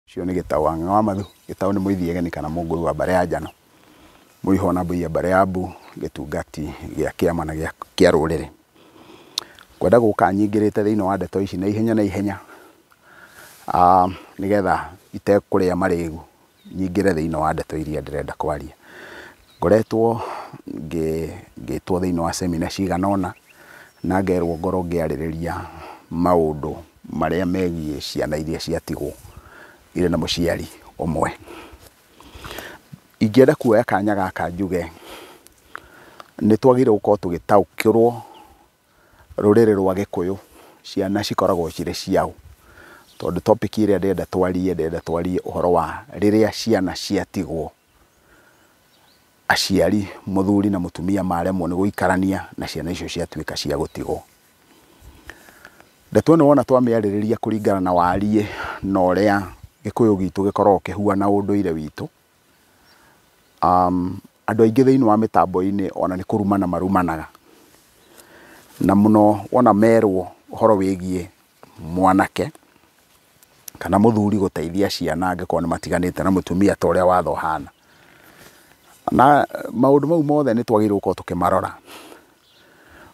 Ũcio nĩ Gĩtaũ wa Ng'ang'a wa Mathu. Gĩtaũ nĩ mũithiegeni kana mũngũi wa mbarĩ ya Njano. Mũihwa na mbui ya mbarĩ ya Mbu, gĩtungati gĩa kĩama na kĩa rũrĩrĩ. Ngwenda gũka nyingĩrĩte thĩinĩ wa ndeto ici na ihenya na ihenya, nĩgetha itekũrĩa marĩgu nyingĩre thĩinĩ wa ndeto iria ndĩrenda kwaria. Ngoretwo ngĩtwo thĩinĩ wa seminar cigana ũna, na ngerwo ngorwo ngĩarĩrĩria maũndũ marĩa megiĩ ciana iria ciatigwo irĩ na mũciari ũmwe. Ingĩenda kuoya kanya gaka njuge nĩ twagĩrĩirwo gũkorwo tũgĩtaũkĩrwo rũrĩrĩ rwa Gĩkũyũ ciana cikoragwo cirĩ ciaũ, tondũ topic ĩrĩa ndĩrenda twarie, ndĩrenda twarie ũhoro wa rĩrĩa ciana ciatigwo, aciari mũthuri na mũtumia maremwo nĩ gũikarania na ciana icio ciatuĩka cia gũtigwo. Ndeto ĩno wona twamĩarĩrĩria kũringana na wariĩ na ũrĩa Gĩkũyũ gitũ gĩkoragwo kĩhuana ũndũire witũ, andũ aingĩ thĩinĩ wa mĩtambo-inĩ ona nĩ kũrumana marumanaga. Na mũno wona merwo ũhoro wĩgiĩ mwanake kana mũthuri gũteithia ciana angĩkorwo nĩ matiganĩte na mũtumia ta ũrĩa watho ũhana. Na maũndũ mau mothe nĩ twagĩrĩirwo gũkorwo tũkĩmarora.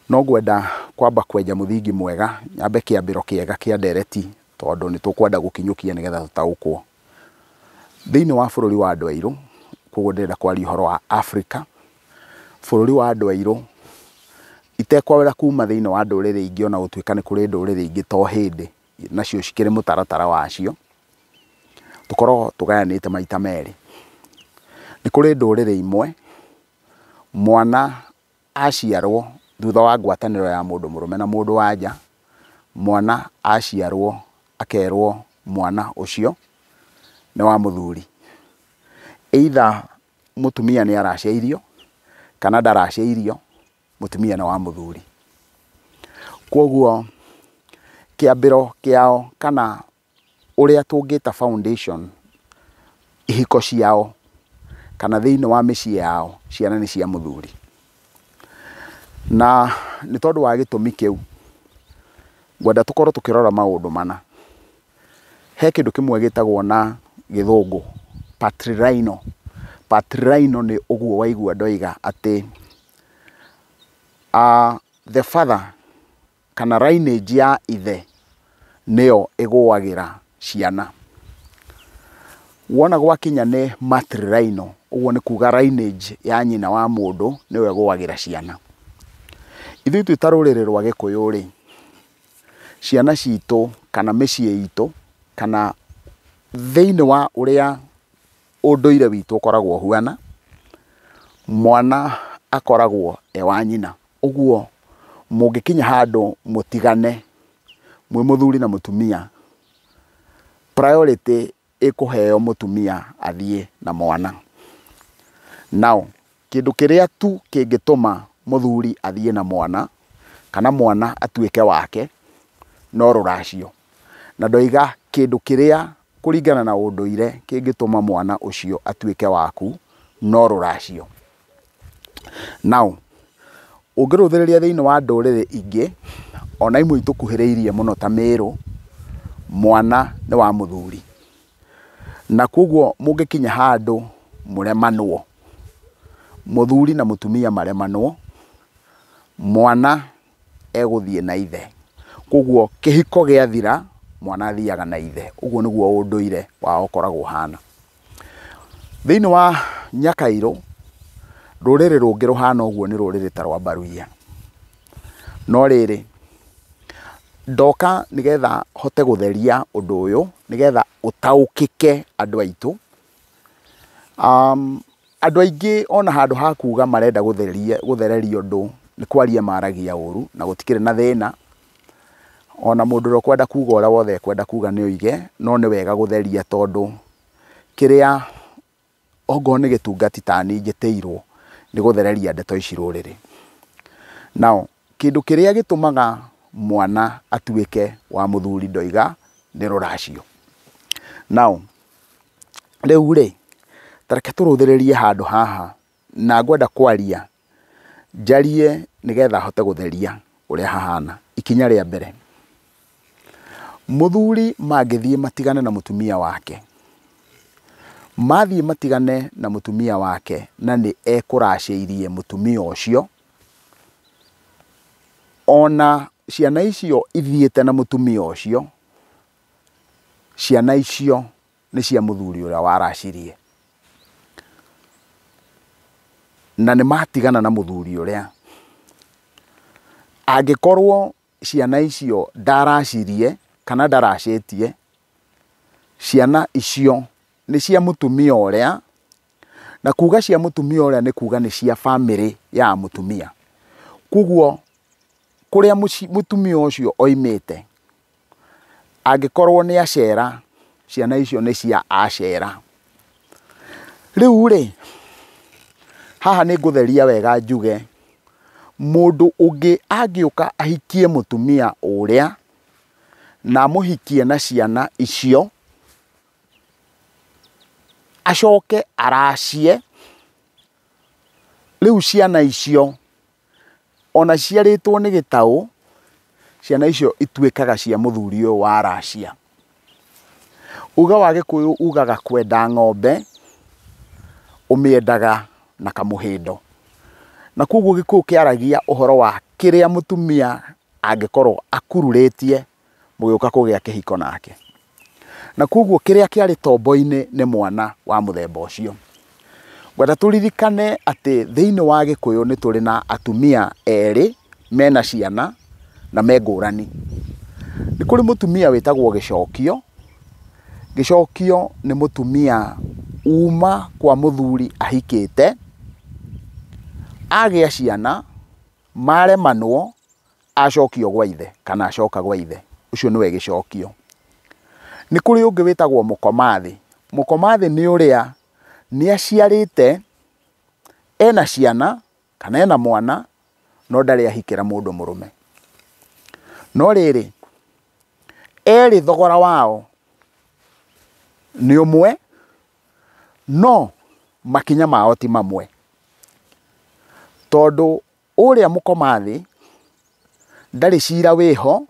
No ngwenda kwamba kwenja mũthingi mwega, nyambe kĩambĩro kĩega kĩa ndereti, tondũ nĩ tũkwenda gũkinyũkia nĩgetha tũtaũkwo. Thĩinĩ wa bũrũri wa andũ airũ, koguo ndĩrenda kwaria ũhoro wa Africa, bũrũri wa andũ airũ, itekwawĩra kuma thĩinĩ wa ndũrĩrĩ ingĩ ona gũtuĩka nĩ kũrĩ ndũrĩrĩ ingĩ to hĩndĩ, nacio cikĩrĩ mũtaratara wacio, tũkoragwo tũgayanĩte maita merĩ. Nĩ kũrĩ ndũrĩrĩ imwe, mwana aciarwo thutha wa ngwatanĩro ya mũndũ mũrũme na mũndũ wa nja, mwana aciarwo akerwo mwana ũcio nĩ wa mũthuri. Either mũtumia nĩ araciairio kana ndaraciairio, mũtumia nĩ wa mũthuri. Koguo kĩambĩro kĩao kana ũrĩa tũngĩta foundation ihiko ciao kana thĩinĩ wa mĩciĩ yao ciana nĩ cia mũthuri. Na nĩ tondũ wa gĩtũmi kĩu ngwenda tũkorwo tũkĩrora maũndũ mana. He kĩndũ kĩmwe gĩtagwo na gĩthũngũ patrilineal. Patrilineal nĩ ũguo waigua ndoiga atĩ the father kana lineage ya ithe nĩyo ĩgũagĩra ciana. Wona gwakinya nĩ matrilineal, ũguo nĩ kuga lineage ya nyina wa mũndũ nĩyo ĩgũagĩra ciana. Ithuĩ twĩ ta rũrĩrĩ rwa Gĩkũyũ rĩ, ciana citũ kana mĩciĩ itũ kana thĩinĩ wa ũrĩa ũndũire witũ ũkoragwo ũhuana, mwana akoragwo e wa nyina. Ũguo mũngĩkinya handũ mũtigane mwĩ mũthuri na mũtumia, priority ĩkũheo mũtumia athiĩ na mwana. Now, kĩndũ kĩrĩa tu kĩngĩtũma mũthuri athiĩ na mwana kana mwana atuĩke wake no rũracio. Na ndoiga kĩndũ kĩrĩa kũringana na ũndũire kĩngĩtũma mwana ũcio atuĩke waku no rũracio. Now, ũngĩrũthĩrĩria thĩinĩ wa ndũrĩrĩ ingĩ ona imwe itũkuhĩrĩirie mũno ta Mĩrũ, mwana nĩ wa mũthuri. Na koguo mũngĩkinya handũ mũremanwo, mũthuri na mũtumia maremanwo, mwana egũthiĩ na ithe. Koguo kĩhiko gĩathira, mwana athiaga na ithe. Ũguo nĩguo ũndũire wao ũkoragwo ũhana. Thĩinĩ wa Nyakairũ, rũrĩrĩ rũngĩ rũhana ũguo nĩ rũrĩrĩ ta rwa Mbaruiya. No rĩrĩ, ndoka nĩgetha hote gũtheria ũndũ ũyũ, nĩgetha ũtaũkĩke andũ aitũ. Andũ aingĩ ona handũ ha kuga marenda gũthereria ũndũ, nĩ kwaria maragia ũru na gũtikĩrĩ na thĩna. Ona mũndũ ũrĩa ũkwenda kuga ũrĩa wothe ekwenda kuga nĩ oige, no nĩ wega gũtheria tondũ kĩrĩa ongorwo nĩ gĩtungati ta niĩ njĩtĩirwo nĩ gũthereria ndeto ici rũrĩrĩ. Now, kĩndũ kĩrĩa gĩtũmaga mwana atuĩke wa mũthuri ndoiga nĩ rũracio. Now, rĩu rĩ, ta reke tũrũthĩrĩrie handũ haha na ngwenda kwaria njarie nĩgetha hote gũtheria ũrĩa hahana. Ikinya rĩa mbere, mũthuri mangĩthiĩ matigane na mũtumia wake, Mathiĩ matigane na mũtumia wake na nĩ ekũracĩirie mũtumia ũcio, ona ciana icio ithiĩte na mũtumia ũcio, ciana icio nĩ cia mũthuri ũrĩa waracirie. Na nĩ matigana na mũthuri ũrĩa. Angĩkorwo ciana icio ndaracirie kana ndaracĩtie, ciana icio nĩ cia mũtumia ũrĩa, na kuga cia mũtumia ũrĩa nĩ kuga nĩ cia bamĩrĩ ya mũtumia. Koguo kũrĩa mũtumia ũcio oimĩte, angĩkorwo nĩ acera, ciana icio nĩ cia acera. Rĩu rĩ, haha nĩ ngũtheria wega njuge, mũndũ ũngĩ angĩũka ahikie mũtumia ũrĩa, na amũhikie na ciana icio, acoke aracie, rĩu ciana icio ona ciarĩtwo nĩ gĩtaũ, ciana icio ituĩkaga cia mũthuri ũyũ waracia. Uga wa Gĩkũyũ ugaga kwenda ng'ombe ũmĩendaga na kamũhĩndo. Na koguo Gĩkũyũ kĩaragia ũhoro wa kĩrĩa mũtumia angĩkorwo akururĩtie mũgĩũka kũgĩa kĩhiko nake. Na koguo kĩrĩa kĩarĩ tombo-inĩ nĩ mwana wa mũthemba ũcio. Ngwenda tũririkane atĩ thĩinĩ wa Gĩkũyũ nĩ tũrĩ na atumia erĩ mena ciana na me ngũrani. Nĩ kũrĩ mũtumia wĩtagwo Gĩcokio. Gĩcokio nĩ mũtumia uma kwa mũthuri ahikĩte, agĩa ciana, maremanwo, acokio gwa ithe kana acoka gwa ithe. Ũcio nĩwe Gĩcokio. Nĩ kũrĩ ũngĩ wĩtagwo Mũkomathĩ. Mũkomathĩ nĩ ũrĩa nĩ aciarĩte, ena ciana kana ena mwana, no ndarĩ ahikĩra mũndũ mũrũme. No rĩrĩ, erĩ thogora wao nĩ ũmwe, no makinya mao ti mamwe. Tondũ ũrĩa Mũkomathĩ ndarĩ cira wĩho,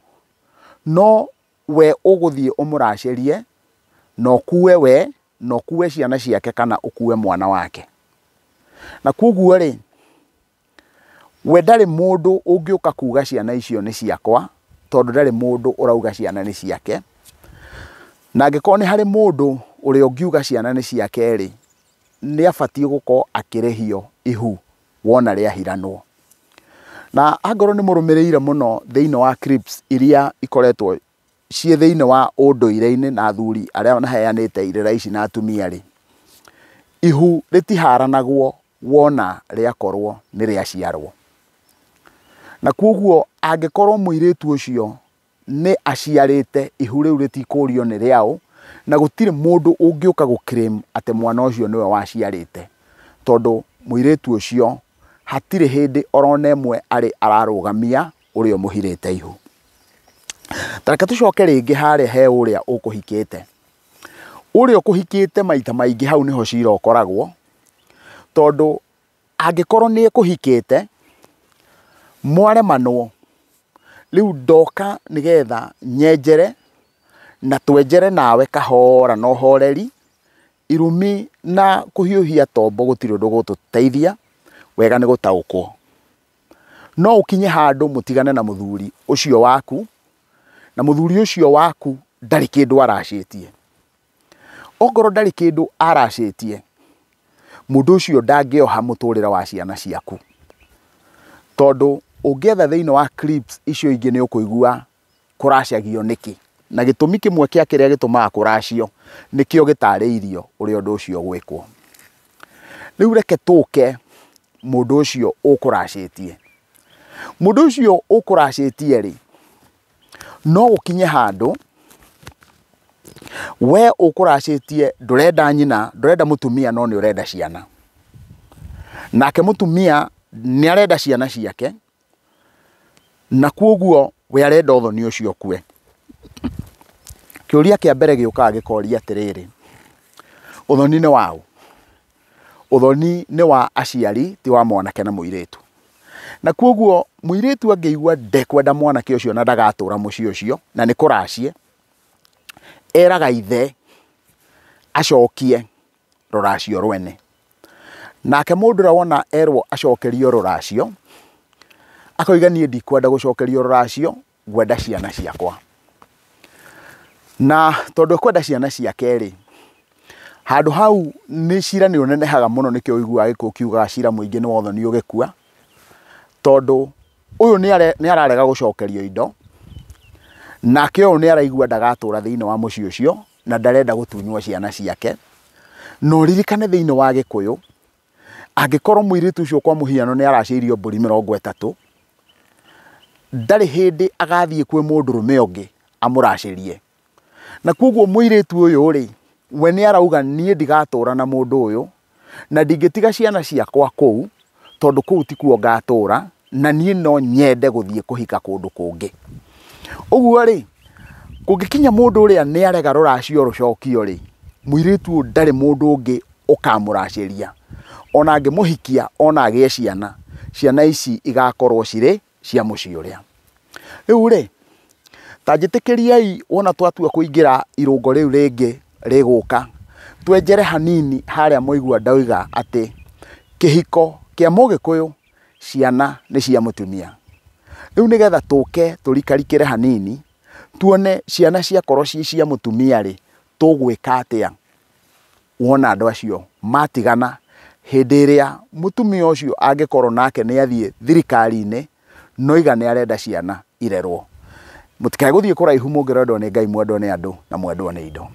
no we ũgũthiĩ ũmũracĩrie, na ũkue we, na ũkue ciana ciake kana ũkue mwana wake. Na koguo rĩ, we ndarĩ mũndũ ũngĩũka kuga ciana icio nĩ ciakwa, tondũ ndarĩ mũndũ ũrauga ciana nĩ ciake. Na angĩkorwo nĩ harĩ mũndũ ũrĩa ũngiuga ciana nĩ ciake rĩ, nĩ abatiĩ gũkorwo akĩrĩhio ihu wona rĩahiranwo. Na angorwo nĩ mũrũmĩrĩire mũno thĩinĩ wa clips iria ikoretwo ciĩ thĩinĩ wa ũndũire-inĩ na athuri arĩa maheanĩte irĩra ici na atumia rĩ, ihu rĩtiharanagwo wona rĩakorwo nĩ rĩaciarwo. Na koguo angĩkorwo mũirĩtu ũcio nĩ aciarĩte, ihu rĩu rĩtikũrio nĩ rĩaũ, na gũtirĩ mũndũ ũngĩũka gũ claim atĩ mwana ũcio nĩwe waciarĩte, tondũ mũirĩtu ũcio hatirĩ hĩndĩ orona ĩmwe arĩ ararũgamia ũrĩa ũmũhirĩte ihu. Ta reke tũcoke rĩngĩ harĩa he ũrĩa ũkũhikĩte. Ũrĩa ũkũhikĩte maita maingĩ hau nĩho cira ũkoragwo, tondũ angĩkorwo nĩ ekũhikĩte, mwaremanwo, rĩu ndoka nĩgetha nyenjere na twenjere nawe kahora na ũhoreri, irumi na kũhiũhia tombo gũtirĩ ũndũ gũtũteithia, wega nĩ gũtaũkwo. No ũkinye handũ mũtigane na mũthuri ũcio waku, na mũthuri ũcio waku ndarĩ kĩndũ aracĩtie. Ongorwo ndarĩ kĩndũ aracĩtie, mũndũ ũcio ndangĩoha mũtũrĩre wa ciana ciaku. Tondũ ũngĩetha thĩinĩ wa clips icio ingĩ nĩ ũkũigua kũracagio nĩkĩ. Na gĩtũmi kĩmwe kĩa kĩrĩa gĩtũmaga kũracio nĩkĩo gĩtarĩirio ũrĩa ũndũ ũcio ũgwĩkwo. Rĩu reke tũke mũndũ ũcio ũkũracĩtie. Mũndũ ũcio ũkũracĩtie rĩ, no ũkinye handũ we ũkũracĩtie ndũrenda nyina, ndũrenda mũtumia, no nĩ ũrenda ciana. Nake mũtumia nĩ arenda ciana ciake, na koguo we arenda ũthoni ũcio ũkue. Kĩũria kĩa mbere gĩũkaga gĩkoria atĩrĩrĩ, ũthoni nĩ waũ? Ũthoni nĩ wa aciari, ti wa mwanake na mũirĩtu. Na koguo mũirĩtu angĩigua ndekwenda mwanake ũcio na ndagatũra mũciĩ ũcio, na nĩ kũracie, eraga ithe acokie rũracio rwene. Nake mũndũ ũrĩa wona erwo acokerio rũracio, akoiga niĩ ndikwenda gũcokerio rũracio, ngwenda ciana ciakwa. Na tondũ ekwenda ciana ciake rĩ, handũ hau nĩ cira nĩ ũnenehaga mũno, nĩkĩo ũiguaga Gĩkũyũ kiugaga cira mũingĩ nĩ wothoni ũgĩkua, tondũ ũyũ nĩ ararega gũcokerio indo, nake ũyũ nĩ araigua ndagatũra thĩinĩ wa mũciĩ ũcio na ndarenda gũtunywo ciana ciake. Na ũririkane thĩinĩ wa Gĩkũyũ, angĩkorwo mũirĩtu ũcio kwa mũhiano nĩ aracĩirio mbũri 30, ndarĩ hĩndĩ agathiĩ kwĩ mũndũrũme ũngĩ amũracĩrie. Na koguo mũirĩtu ũyũ rĩ, we nĩ arauga niĩ ndigatũra na mũndũ ũyũ, na ndingĩtiga ciana ciakwa kũu, tondũ kũu tikuo ngatũra, na niĩ no nyende gũthiĩ kũhika kũndũ kũngĩ. Ũguo rĩ, kũngĩkinya mũndũ ũrĩa nĩ arega rũracio rũcokio rĩ, mũirĩtu ũyũ ndarĩ mũndũ ũngĩ ũkamũracĩria. Ona angĩmũhikia, ona agĩe ciana, ciana ici igakorwo cirĩ cia mũciĩ ũrĩa. Rĩu rĩ, ta njĩtĩkĩriai wona twatua kũingĩra irũngo rĩu rĩngĩ rĩgũka, twenjere hanini harĩa mũigua ndauga atĩ kĩhiko kĩa Mũgĩkũyũ ciana nĩ cia mũtumia. Rĩu nĩgetha tũke tũrikarikĩre hanini, tuone ciana ciakorwo ciĩ cia mũtumia rĩ, tũgwĩka atĩa wona andũ acio matigana, hĩndĩ ĩrĩa mũtumia ũcio angĩkorwo nake nĩ athiĩ thirikari-inĩ, noiga nĩ arenda ciana irerwo. Mũtikae gũthiĩ kũraihu mũngĩrendwo nĩ Ngai, mwendwo nĩ andũ na mwendwo nĩ indo.